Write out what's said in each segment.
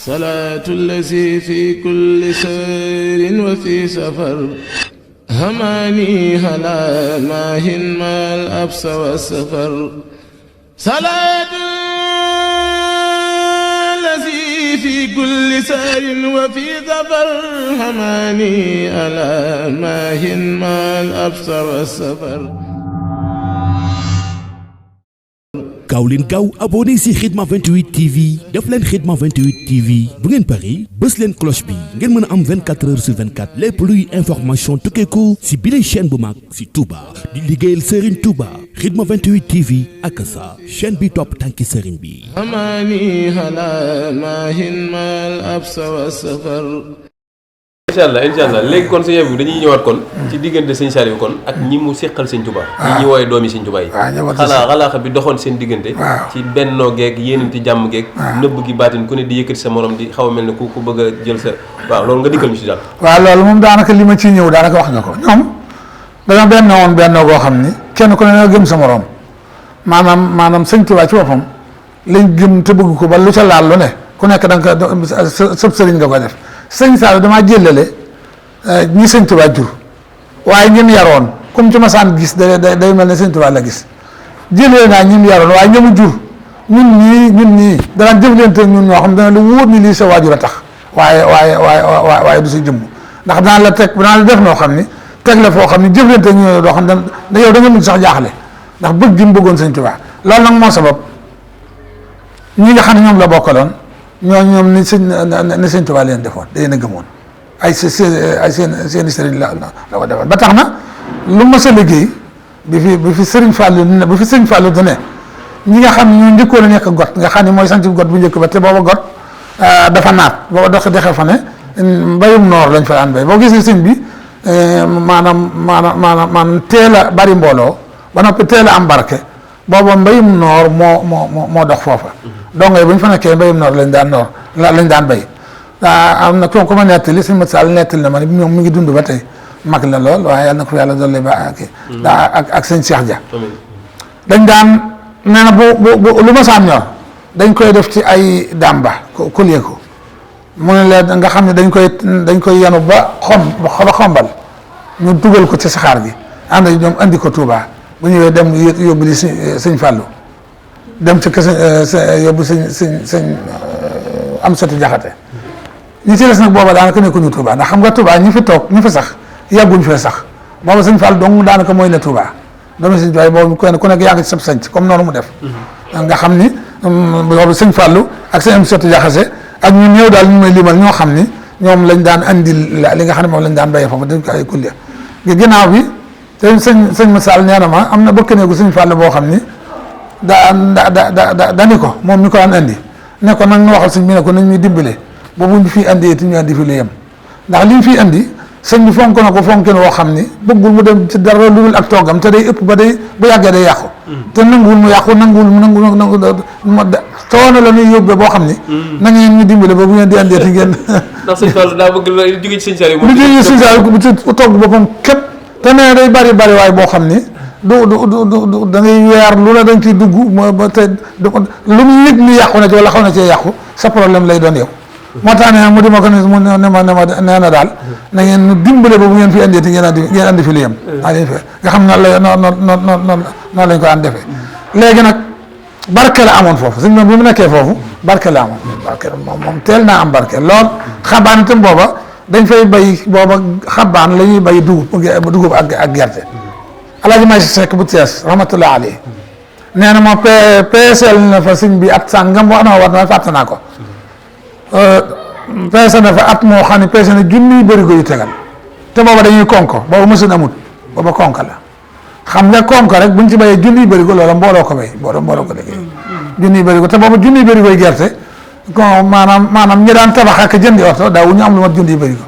salaatu allazi fi kulli sayrin wa fi safar hamaani ala maahin maal absa wa safar salaatu allazi fi kulli sayrin wa fi safar hamaani ala maahin maal absa wa safar. gaaw leen gaaw abonné si Khidma 28 TV def leen Khidma 28 TV bu ngeen pari bës leen cloche bi ngeen mën a am 24 heures sur 24 lépp luy information tukkeeku si bile chaîne bu mag si Touba di liggéeyal Serigne Touba Khidma 28 TV ak sa chaîne bi topp tànki Serigne bi. amaani ala maahin maal absa wa safar. incha allah léegi kon sëñ bi dañuy ñëwaat kon ci diggante sëñ Saliou kon ak ñi mu seqal sëñ Touba ñi wooye doomi sëñ Touba yi xalaaxa bi doxoon seen diggante ci bennoo geeg yéenanti jàmm geeg nëbb gi baatin ku ne di yëkkati sa morom di xaw a mel ne ku bëgg a jël sa waaw loolu nga dikkal ñu si daal. waaw loolu moom daanaka li ma ciy ñëw daanaka wax nga ko ñoom dañoo bennoo woon bennoo goo xam ni kenn ku ne nga gëm sa morom maanaam sëñ Touba ci boppam lañ gëm te bëgg ko ba lu ca laal lu ne ku nekk da nga ko sëb sëriñ nga ko def. sëñ Saliou damaa jëlale ñi sëñ Touba jur waaye ñim yaroon comme ci masaan gis day mel ne sëñ Touba la gis jëlee naa ñim yaroon waaye ñamu jur ñun ñii danaan jëflante ñun ñoo xam dana lu wóor ni lii sa waajur a tax waaye du sa jëmm ndax daan la teg daan la def noo xam ni teg la foo xam ni jëflante ñu doo xam ne yow da nga mujj sax jaaxle ndax bëgg gi mu bëggoon sëñ Touba loolu nag moo sabab ñi nga xam ne ñoom la bokkaloon ñoom ni sëñ Touba leen defoon da leen a gëmoon ay seen sëriñ la ko defoon ba tax na lu ma sa liggéey bi fi sëriñ Fallou du ne ñi nga xam ne ñu njëkkoon a nekk got nga xam ne mooy sant got bu njëkk ba te booba got dafa naat booba dexe fa ne mbayum noor lañ fa daan bay boo gisee sëñ bi maanaam teel a bari mbooloo ba noppi teel a am barke booba mbayum noor moo dox foofa donc bu ñu fa nekkee mbayum noor lañ daan bay am na ko ma nettali sëñ Mat Sall nettali na ma ne moom mi ngi dund ba tey mag la lool waaye yàlla na ko yàlla dolli ba ak sëñ Cheikh Dia dañ daan nee na bu lu ma saan ñor dañ koy def ci ay damba kulie ko mu ne leen nga xam ne dañ koy yenu ba xombal ñu dugal ko ci saxaar gi ànd ak ñoom andi ko Touba bu ñëwee dem yóbbu li sëñ Fallou dem ci kese yóbbu sëñ am soti jaxate ñi ci des nag booba daanaka nekkuñu Touba ndax xam nga Touba ñi fi toog ñi fi sax yàgguñ fee sax booba sëñ Fall dong daanaka mooy ne Touba doomu sëñ Touba boobu ku nekk yaa ngi ci sab sanc comme noonu mu def nga xam ni boobu sëñ Fallou ak sëñ am soti jaxase ak ñu ñëw daal ñu may limal ñoo xam ni ñoom lañ daan andil li nga xam ne moom lañ daan béyee foofu dañ ko ay kulle ginnaaw bi te sëñ Masal nee na ma am na bëkk neegu sëñ Fallou boo xam ni dani ko moom mi ko daan andi ne ko nag ñu waxal sëñ bi ne ko nañ ñuy dimbale boobu ñu fi andi ti ñu andi fi lu yem ndax li ñu fi andi sëñ bi fonk na ko fonkin woo xam ni bëggul mu dem ci dara lu dul ak toggam te day ëpp ba day bu yàggee day yàqu te nanguwul mu yàqu nangu coono la ñuy yóbbee boo xam ni na ngeen ñu dimbale ba bu ngeen di andi ti ngeen ndax sëñ Fall daa bëgg lu jóge ci sëñ Saliou lu jóge ci sëñ Saliou bu ci togg boppam képp te nee day bari waaye boo xam ni du da ngay weer lu la dañ ciy dugg ba te lu mu yëg ni yàqu na ci wala xaw na cee yàqu sa problème lay doon yow moo tax ne mu di ma ko ne ma nee na daal na ngeen nu dimbale ba bu ngeen fi andee ti ngeen andi fi lu yem nga xam noonu lañ ko daan defee léegi nag barke la amoon foofu suñ moom bi mu nekkee foofu barke la amoon barke moom teel naa am barke lool xabaan itam booba dañ fay bay booba xabaan la ñuy bay dugub ak gerte Alaaji May Seck bu Thiès rahmatullah alayhi nee na ma PSL na fa sëñ bi at sàngam wax na ma war na fàtte naa ko peese na fa at moo xam ne peese na junniy bërigo yu tegal te booba dañuy konko booba machine amut booba konka la xam nga konko rek buñ ci bayee junniy bërigo loola mbooloo ko bay mbooloo ko liggéey junniy bërigo te booba junniy bërigo yu gerte kon maanaam ñi daan tabax ak jëndi oto daaw ñu am lu mat junniy bërigo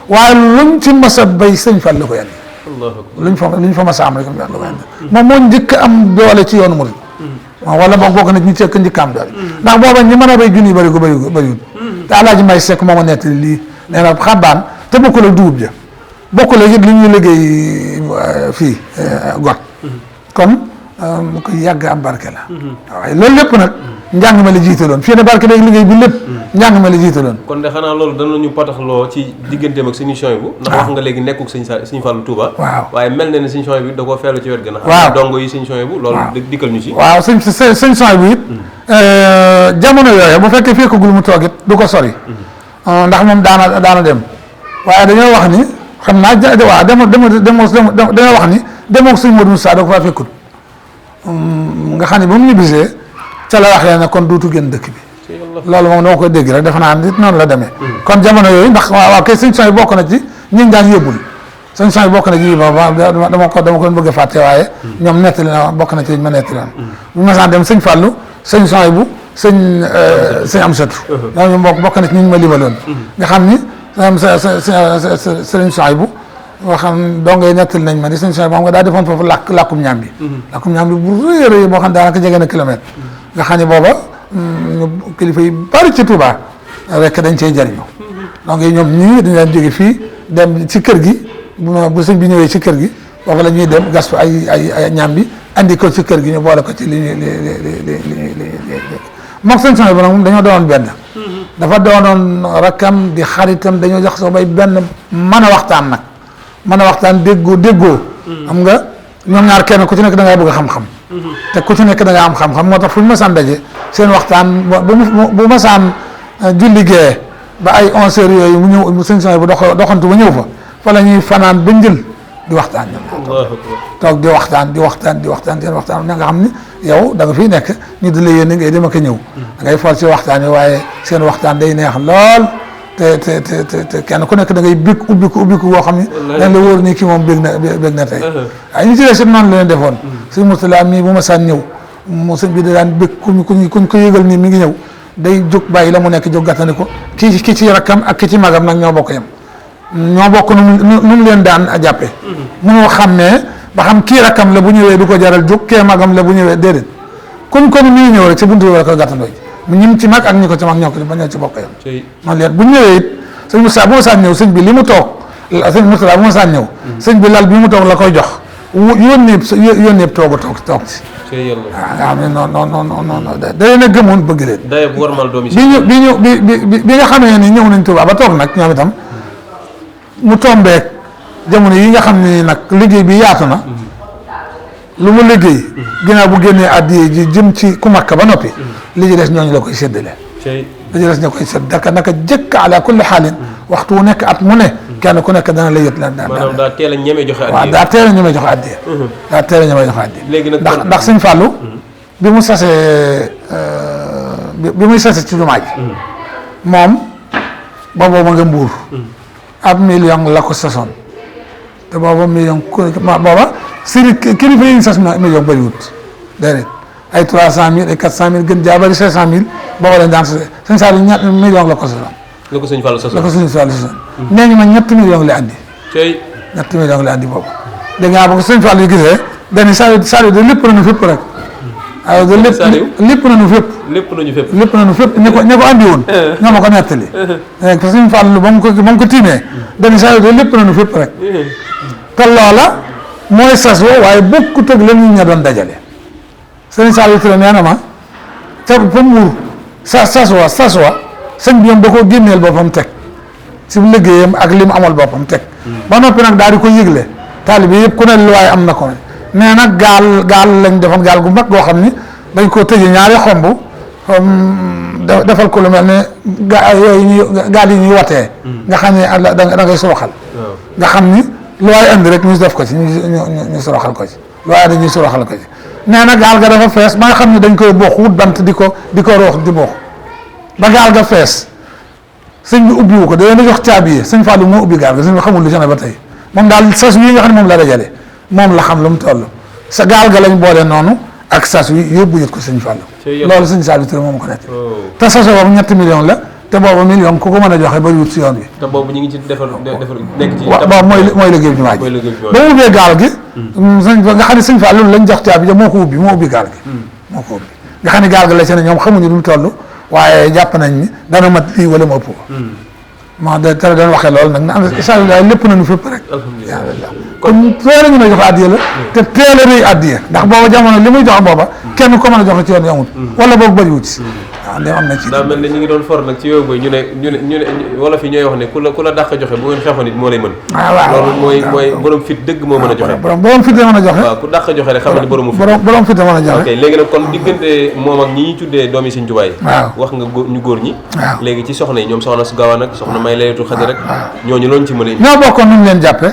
waaye luñ ci mas a bay sëñ Fall la ko yàlla luñ fa mas a am rek la ko yàlla moom moo njëkk am doole ci yoonu murid wala boog bokk na ñu cekk njëkk am doole ndax booba ñi mën a bay junniy bërigo bëriwul te Alaaji May Seck moo ma nettali lii nee na xabaan te bokkul ak dugub ja bokkul ak it li ñuy liggéey fii got kon ko yàgg am barke la waaye loolu lépp nag njàng ma la jiitaloon fii ne barke beeg liggéey bi lépp njàng ma la jiitaloon. kon de xanaa loolu danañu pataxloo ci digganteem ak suñu Cheikh bu ndax wax nga léegi nekkul suñu Fallou Touba. waaw waaye mel na ne suñu Cheikh bi da koo feelu ci wet gën a. waaw dongo yi suñu Cheikh bu loolu dikkal ñu ci. waaw sëñ Cheikh bu it jamono yooyu bu fekkee fekkagul mu toog it du ko sori. ndax moom daana dem waaye dañoo wax ni xam naa waaw dañoo wax ni demoo sëñ Modou Moussa da ko faa fekkut nga xam ne ba mu ñibbisee ca la waxee ne kon duutu génn dëkk bi. loolu moom dama koy dégg rek defe naa nit noonu la demee. kon jamono yooyu ndax waaw kay sëñ Cheikh bokk na ci ñi daan yóbbul sëñ Cheikh bokk na ci dama ko bëgg a fàtte waaye ñoom nettali na bokk na ci ma nettali na bu ma saan dem sëñ Fallou sëñ Cheikh bu sëñ Amsatou ñoom bokk na ci ñu ma limaloon nga xam ni sëñ Cheikh bu boo xam dongay nettali nañ ma ni sëñ Cheikh moom nga daa defoon foofu làkkum ñaam bi làkkum ñaam bi bu rëy a rëy boo xam ne daanaka jege na kilomètre nga xam ne booba kilifa yi bari ci Touba rek dañ cey jëriñu donc ñoom ñii dañ daan jóge fii dem ci kër gi bu sëñ bi ñëwee ci kër gi foofu la ñuy dem gas fa ay ñam bi andi ko ci kër gi ñu boole ko ci li moom sëñ Cheikh bi nag moom dañoo doonoon benn dafa doonoon rakkam di xaritam dañoo jox soo bay benn mën a waxtaan nag mën a waxtaan déggoo xam nga ñoom ñaar kenn ku ci nekk da ngaa bëgg a xam-xam te ku ci nekk da ngaa am xam-xam moo tax fu ñu masaan daje seen waxtaan bu masaan julli gee ba ay 11 heures yooyu mu ñëw sëñ Cheikh bu doxantu ba ñëw fa la ñuy fanaan ba njël di waxtaan ñoom toog di waxtaan seen waxtaan ña nga xam ni yow da nga fiy nekk ñu di la yéene ngay dem ak a ñëw da ngay fol ci waxtaan yi waaye seen waxtaan day neex lool te kenn ku nekk da ngay bég ubbiku boo xam ne dañ la wóor ni kii moom bég na tey waaye ñu ci des noonu la leen defoon sëñ Mourtala mii bu ma saan ñëw mu sëñ bi da daan bég kuñ ko yëgal nii mi ngi ñëw day jóg bàyyi la mu nekk jóg gàttani ko ki ci rakkam ak ki ci magam nag ñoo bokk yam ñoo bokk nu leen daan jàppe mënoo xàmmee ba xam kii rakkam la bu ñëwee du ko jaral jóg kee magam la bu ñëwee déedéet kon mi ngi ñëw rek ci buntu bi la ko gàttandoo ñim ci mag ak ñi ko ci mag ñoo ko ba ñoo ci bokk yam man leen bu ñëwee it sëñ Moussa bu ma saan ñëw sëñ bi li mu toog sëñ Moussa bu ma saan ñëw sëñ bi lal bi mu toog la koy jox yónnee toog ci waaw nga xam ne non da leen a gëmoon bëgg leen bi nga xamee ni ñëw nañ Touba ba toog nag ñoom itam mu tombeek jamono yi nga xam ne nag liggéey bi yaatu na lu mu liggéey ginnaaw bu génnee addiye ji jëm ci ku makka ba noppi li ci des ñooñu la koy séddale li ci des ñoo koy sédd naka jëkk ala kulli xaalin waxtu wu nekk at mu ne kenn ku nekk dana la yët la maanaam daa teel a ñeme joxe addiye waaw daa teel a ñeme joxe addiye daa teel a ñeme joxe addiye léegi nag ndax sëñ Fallou bi mu sasee bi muy sase ci jumaa ji moom boobu ma nga Mbuur ab million la ko sasoon te booba million booba sëriñ kilifa yi ñu sas million bëriwut déedéet ay 300 000 ay 400 000 gën jaa bëri 500 000 booba lañ daan sase sëñ Saliou ñaata million la ko sasoon la ko sëñ Fallou sasoon la ko sëñ Fallou sasoon nee ñu ma ñetti million la andi ñetti million la andi boobu dégg nga ba ko sëñ Fallou gisee dañu Saliou de lépp nañu fépp rek waaw de lépp nañu fépp ñi ko andi woon ñoo ma ko nettali parce que sëñ Fallou ba mu ko tiimee dañu Saliou de lépp nañu fépp rek te loola mooy sas wo waaye bokkut ak la ñu ña doon dajale sëñ Saliou Touré nee na ma ca fa Mbuur sas wa sëñ bi yom da koo génneel boppam teg si liggéeyam ak li mu amal boppam teg ba noppi nag daal di ko yëgle taalibe yëpp ku ne lu waaye am na ko nee nag gaal lañ defoon gaal gu mag goo xam ni dañ koo tëjee ñaari xomb defal ko lu mel ne gaal yi ñuy watee nga xam ne da ngay soroxal nga xam ni lu waaye andi rek ñu def ko ci ñu soroxal ko ci lu waaye dañuy soroxal ko ci nee na gaal ga dafa fees ba nga xam ne dañ koy boox wut bant di ko roox di boox ba gaal ga fees sëñ bi ubbiwu ko da leen a jox caabi yi sëñ Fallou moo ubbi gaal ga sëñ bi xamul lu ci ne ba tey moom daal sas yi nga xam ne moom la dajale moom la xam lu mu toll sa gaal ga lañ boole noonu ak sas wi yóbbu yët ko sëñ Fallou loolu sëñ Saliou Touré moom ko nekk te sas boobu 7 millions la te boobu million ku ko mën a joxe ba wut si yoon wi te boobu ñu ngi ci defar nekk ci waaw mooy liggéey jumaa ji ba mu ubbee gaal gi nga xam ne sëñ Fallou lañ jox caabi ja moo ubbi gaal gi moo ko ubbi nga xam ne gaal ga la ci ne ñoom xamuñu lu mu toll waaye jàpp nañ ni dana mat lii wala mu ëpp ko moo de tere doon waxee loolu nag na am sall lépp nañu fépp rek alhamdulilah kon teel a ñu ne joxe addiya la te teel a rëy addiya ndax booba jamono li muy joxe booba kenn ko mën a joxe ci yoon yi amut wala boobu bëriwut si waaw waaw ndem am na ci. daa mel ne ñu ngi doon for nag ci yooyu booy ñu ne wolof yi ñooy wax ne ku la dàq joxe bu ngeen xeexoon it moo lay mën. waaw loolu mooy borom fit dëgg moo mën a joxe. borom fit mën a joxe. waaw ku dàq joxe rek xam ne borom fit mën a joxe. ok léegi nag kon diggante moom ak ñi ñuy tuddee doomi Sëñ Tuubaa yi. wax nga ñu góor ñi. léegi ci soxna yi ñoom soxna su Gaawaan ak soxna May Laylatul Xadr rek. ñooñu loolu ci mën a indi. ñoo bokkoon nu mu leen jàppe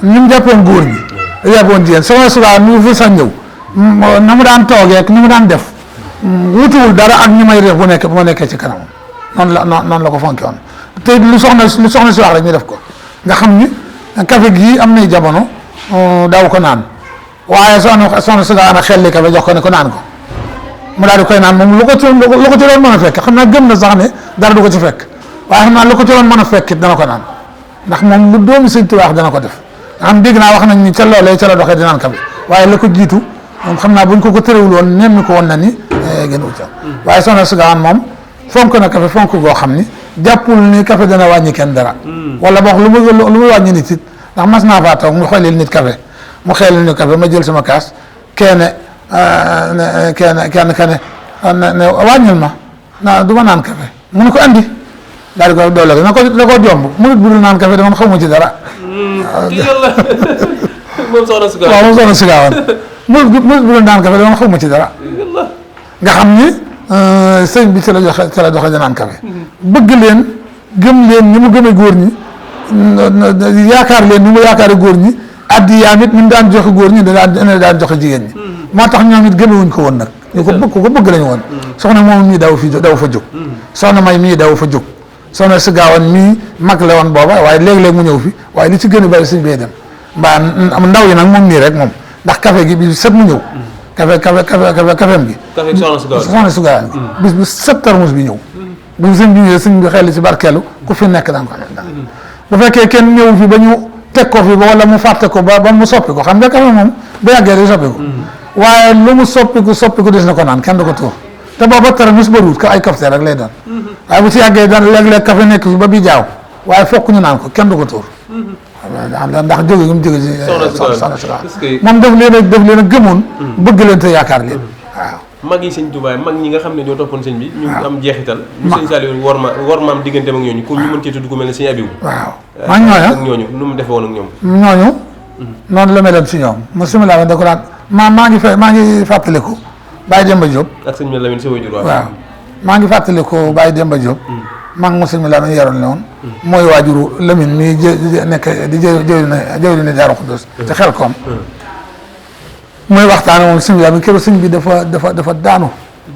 ñu mu jàppoon góor ñi jàppoon jigéen soxna su Gaawaan mu fi sax ñëw na mu daan toogee ak ni mu daan def wutuwul dara ak ñi may def bu ma nekkee ci kanam noonu la ko fonke woon te lu soxna si wax rek ñu def ko nga xam ni café gii am nay jamono daaw ko naan waaye soxna si Gaawaan xel li café jox ko ne ko naan ko mu daal di koy naan moom lu ko ci doon mën a fekk xam naa gëm na sax ne dara du ko ci fekk waaye xam naa lu ko ci doon mën a fekk it dana ko naan ndax moom lu doomi Sëñ Tuubaa dana ko def am dégg naa wax nañ ni ca loolee ca la doxee di naan café waaye la ko jiitu moom xam naa buñ ko tërëwul woon nemmi ko woon na ni gën ucca waaye soxna si Gaawaan moom fonk na café fonk goo xam ni jàppul ni café dana wàññi kenn dara wala boog lu muy wàññi nit it ndax mas naa faa toog mu xelil nit café mu xelil ñu café ma jël sama kaas kenn ne wàññil ma du ma naan café mu ne ko andi daal di ko doole na ko jomb mu nit bu dul naan café dama xamuma ci dara moom soxna si Gaawaan waaw moom soxna si Gaawaan mu nit bu dul naan café dama xamuma ci dara nga xam ni sëñ bi ci la joxe di naan café bëgg leen gëm leen ni mu gëmee góor ñi yaakaar leen ni mu yaakaare góor ñi addi yaa nit ni mu daan joxe góor ñi daan joxe jigéen ñi moo tax ñoom it gëmewuñ ko woon nag ñu ko bëgg lañu woon soxna moom mii daw fa jóg soxna May mii daw fa jóg soxna si Gaawaan mii mag la woon booba waaye léeg-léeg mu ñëw fi waaye li ci gën a bari sëñ bee dem mbaa ndaw yi nag moom nii rek moom ndax café gi bi set mu ñëw caféem gi soxna si Gaawaan bis bu set tarmus bi ñëw bu sëñ bi ñëwee sëñ bi xel ci barkeelu ku fi nekk danga ko bu fekkee kenn ñëw fi ba ñu teg ko fi ba wala mu fàtte ko ba mu soppi ko xam nga café moom bu yàggee day soppi ko waaye lu mu soppiku des na ko naan kenn du ko tuur te booba tarmus bëriwul ka ay café rek lay doon waaye bu ci yàggee daan léeg-léeg café nekk fi ba bi jaaw waaye fokk ñu naan ko kenn du ko tuur ndax jóge gi mu jóge ci soxna si moom daf leen a gëmoon bëgg leen te yaakaar leen waaw mag yi Sëñ Tuubaa mag ñi nga xam ne ñoo toppoon sëñ bi ñu am jeexital ñu Sëñ Saliou war maam diggante ak ñooñu ku ñu mën cee tudd ku mel ne Sëñ Abibou waaw maa ñooña ak ñooñu nu mu defe woon ak ñoom ñooñu noonu la meloon si ñoom bismillah da ko daan maa ngi fàttaliku Baye Demba Diop ak sëñ Lamine sa waajur waaw maa ngi fàttaliku Baye Demba Diop mag mo sëñ Lamine yaroon la woon mooy waajuru Lamine mii nekk di jëwri ne Daaru Xudoos te xel koom mooy waxtaan moom sëñ Lamine keroog sëñ bi dafa daanu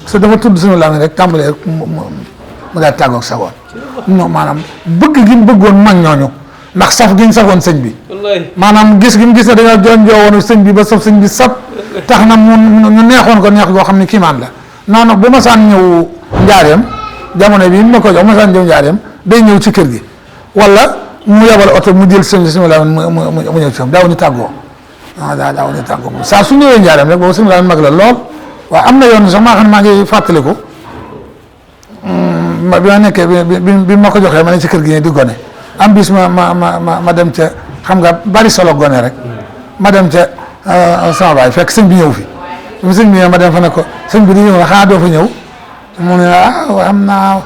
parce que dafa tudd sëñ Lamine rek tàmbalee rek mu daal tàggoog sagoon non maanaam bëgg gi mu bëggoon mag ñooñu ndax saf gi ñu safoon sëñ bi maanaam gis gi mu gis ne dañoo jonjoo woon sëñ bi ba saf sëñ bi sap tax na ñu neexoon ko neex goo xam ne kiimaan la noonu bu ma saan ñëw njaareem jamono bi ma ko jox ma saan ñëw njaareem day ñëw ci kër gi wala mu yebal oto mu jël sëñ Lamine mu ñëw ci moom daaw ñu tàggoo daaw ñu tàggoo moom saa su ñëwee njaareem rek boobu sëñ Lamine mag la lool waaye am na yoon sax maa xam ne maa ngi fàttaliku bi ma nekkee bi ma ko joxee ma ne ci kër gi di gone am bis ma dem ca xam nga bari solo gone rek ma dem ca sama baay fekk sëñ bi ñëw fi sëñ bi ñëw ma dem fa ne ko sëñ bi di ñëw na xanaa doo fa ñëw mu ne xam naa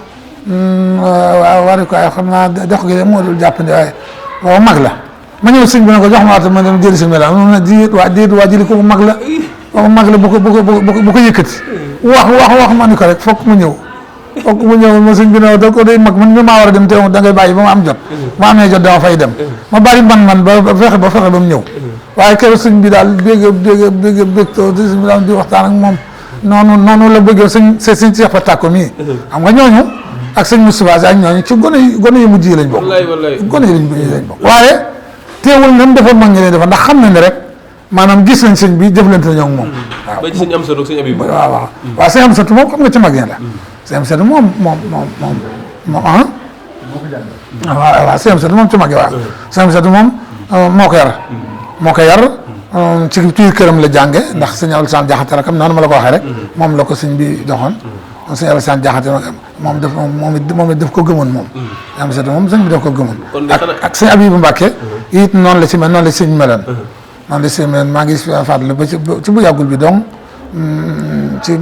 wari ko xam naa jox gi moo dul jàppandi waaye waaw mag la ma ñëw sëñ bi ne ko jox ma waat ma dem jëli sëñ bi la mu ne déet waa jëli ko mag la waaw mag la bu ko yëkkati wax ma ni ko rek fokk mu ñëw ma sëñ bi ne da ko day mag man mi maa war a dem te da ngay bàyyi ba ma am jot ma amee jot dama fay dem ma bari man ba fexe ba mu ñëw waaye keroog sëñ bi daal bég too sëñ bi daal di waxtaan ak moom noonu la bëggee sëñ Cheikh fa tàkko mii xam nga ñooñu ak sëñ Moustapha ak ñooñu ci gone yi mujj yi lañ bokk gone yi lañ bokk waaye teewul nam defoon mag ñi leen defoon ndax xam nañ ne rek maanaam gis nañ sëñ bi jëflante nañoo ak moom waaw ba ci sëñ Amsatu ak sëñ Abibou waaw sëñ Amsatu moom xam nga ci mag ñi la sëñ Amsatu moom waaw sëñ Amsatu moom ci mag yi waaw sëñ Amsatu moom moo ko yar ci biir këram la jànge ndax sëñ Alassane Diakhaté rakam noonu ma la ko waxee rek moom la ko sëñ bi joxoon sëñ Alassane Diakhaté moom it daf ko gëmoon moom am sat moom sëñ bi daf ko gëmoon ak sëñ Abibou Mbacké it noonu la ci mel noonu la sëñ meloon noonu la sëñ meloon maa ngi fàttali ba ci bu yàggul bi donc ci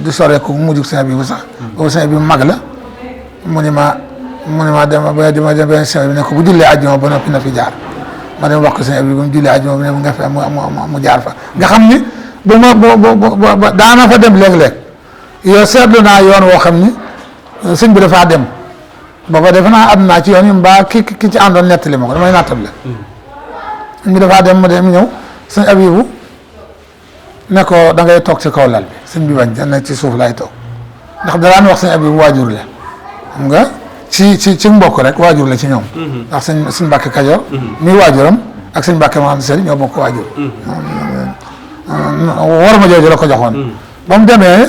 di sore ko mujjug sëñ Abibou sax boobu sëñ Abibou mag la mu ni ma dem benn sëñ bi ne ko bu jullee àjjuma ba noppi na fi jaar ma dem wax ko sëñ Abibou bu mu jullee àjjuma bi ne nga fi mu jaar fa nga xam ni ba daana fa dem léeg-léeg yow seetlu naa yoon woo xam ni sëñ bi dafaa dem booba defe naa àdduna naa ci yoon yi mbaa ki ci àndoon nettali ma ko damay nattable sëñ bi dafaa dem mu dem ñëw sëñ Abibou ne ko da ngay toog ci kaw lal bi sëñ bi bañ ne ci suuf laay toog ndax da daan wax sëñ Abibou waajur la xam nga ci mbokk rek waajur la ci ñoom ndax sëñ Mbacké Kajoor muy waajuram ak sëñ Mbacké Mouhamadou Seri ñoo bokk waajur war ma jooju la ko joxoon ba mu demee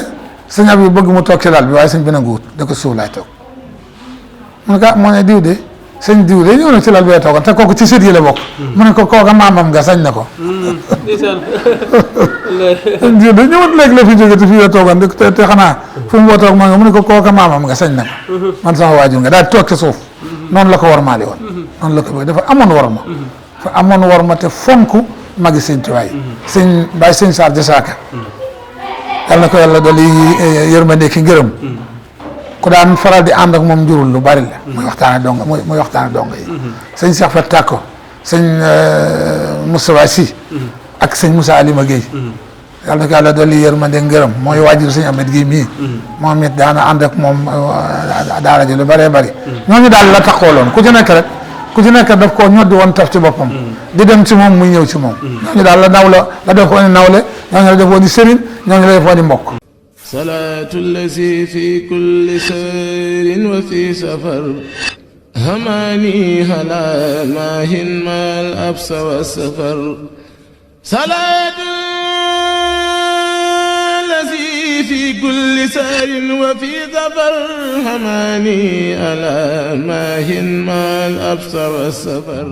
sëñ Abibou bëgg mu toog ci lal bi waaye sëñ bi nanguwut da ko suuf laay toog mu ne ko moo ne diw de sëñ diw de ñëw na ci lal bee toogoon te kooku ci sët yi la bokk mu ne ko kooka maamam nga sañ na ko sëñ diw de ñëwat léegi la fi jóge te fii la toogoon te xanaa fu mu boo toog ma nga mu ne ko kooka maamam nga sañ na ko man sama waajur nga daal di toog ci suuf noonu la ko warmaali woon noonu la ko bëgg dafa amoon warma dafa amoon warma te fonk magi sëñ Tuubaa yi sëñ Baay sëñ Saar Jasaaka yàlla na ko yàlla dolli yërmande ki ngërëm ku daan faral di ànd ak moom njurul lu bari la muy waxtaane donga muy waxtaane donga yi sëñ Cheikh Fat Tako sëñ Moustapha Sy ak sëñ Moussa Alima Guèye yàlla na ko yàlla dolli yërmande ngërëm mooy waajur sëñ Ahmed Guèye mii moom it daana ànd ak moom daara ji lu bëree bëri ñooñu daal la taxooloon ku ci nekk daf koo ñoddi woon taf ci boppam di dem ci moom muy ñëw ci moom ñooñu daal la def woon nawle ñooñu la def woon di sëriñ ñooñu la def woon di mbokk صلاة الذي في كل سير وفي سفر هماني هلا ماهن ما الأبس والسفر صلاة الذي في كل سير وفي سفر هماني هلا ماهن ما الأبس والسفر